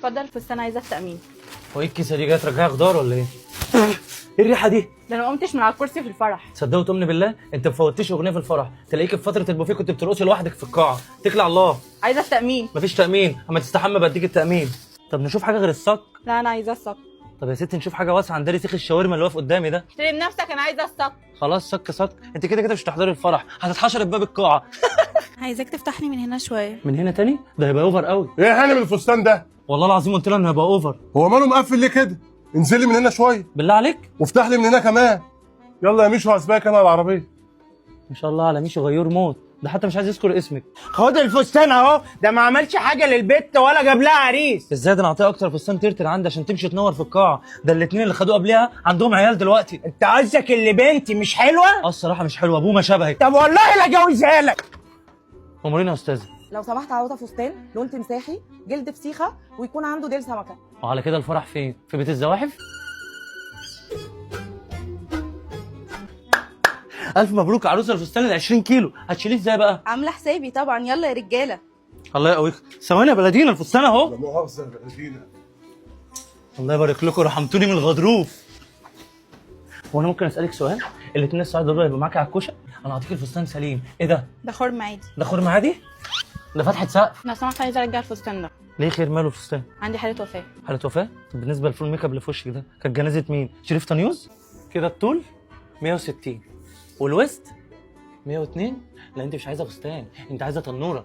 اتفضل الفستان، عايزه التامين. هو ايه الكيسة دي جاية ترجعي خضار ولا ايه؟ ايه الريحة دي؟ ده انا ما قمتش من على الكرسي في الفرح. تصدقوا تؤمني بالله انت ما فوتيش اغنية في الفرح، تلاقيك في فترة البوفيه كنت بترقصي لوحدك في القاعة. اتكلي على الله. عايزه التامين. مفيش تامين، اما تستحمى بديك التامين. طب نشوف حاجة غير الصك. لا انا عايزه الصك. طب يا ستي نشوف حاجة واسعة، عندنا سيخ الشاورما اللي واقف قدامي ده. احترم نفسك، انا عايزه الصك. خلاص صك صك، انت كده كده مش هتحضري الفرح، هتتحشري في باب القاعة. عايزاك تفتحني من هنا شوية. من هنا تاني؟ ده هيبقى over قوي. ايه يا هانم الفستان ده؟ والله العظيم قلت لها انه هيبقى over. هو ماله مقفل ليه كده؟ انزلي من هنا شوية. بالله عليك. وافتح لي من هنا كمان. يلا يا ميشو هسبقك انا على العربية. ما شاء الله على ميشو غيور موت، ده حتى مش عايز يذكر اسمك. خد الفستان اهو، ده ما عملش حاجة للبت ولا جاب لها عريس. ازاي ده؟ انا اعطيها اكتر فستان ترتر عندي عشان تمشي تنور في القاعة. ده الاثنين اللي خدوه قبلها عندهم عيال دلوقتي. انت قصدك اللي بنتي مش حلوة؟ اه الصراحة مش حلوة، ابوه ما شبهك. طب والله لا جوزها لك. امورينا يا استاذه. لو سمحت عاوزه فستان لون تمساحي، جلد فسيخه، ويكون عنده ديل سمكة. وعلى كده الفرح فين؟ في بيت الزواحف؟ الف مبروك عروسه الفستان ال 20 كيلو، هتشيليه ازاي بقى؟ عامله حسابي طبعا. يلا يا رجاله. الله يقويك. ثواني يا بلدينا، الفستان اهو. لا مؤاخذة يا بلدينا. الله يبارك لكم، رحمتوني من الغضروف. هو انا ممكن اسالك سؤال؟ الاثنين السعيد دول هيبقوا معاكي على الكوشة؟ انا هعطيك الفستان سليم. ايه ده؟ ده خرم عادي. ده خرم عادي؟ ده فتحه سقف. لو سمحت عايزه ارجع الفستان ده. ليه خير ماله الفستان؟ عندي حاله وفاه. حالة وفاة؟ طب بالنسبة لل full makeup اللي في وشك ده، كانت جنازة مين؟ شريف طنيوز؟ كده الطول 160 والوسط 102. لا انت مش عايزة فستان، انت عايزة تنورة.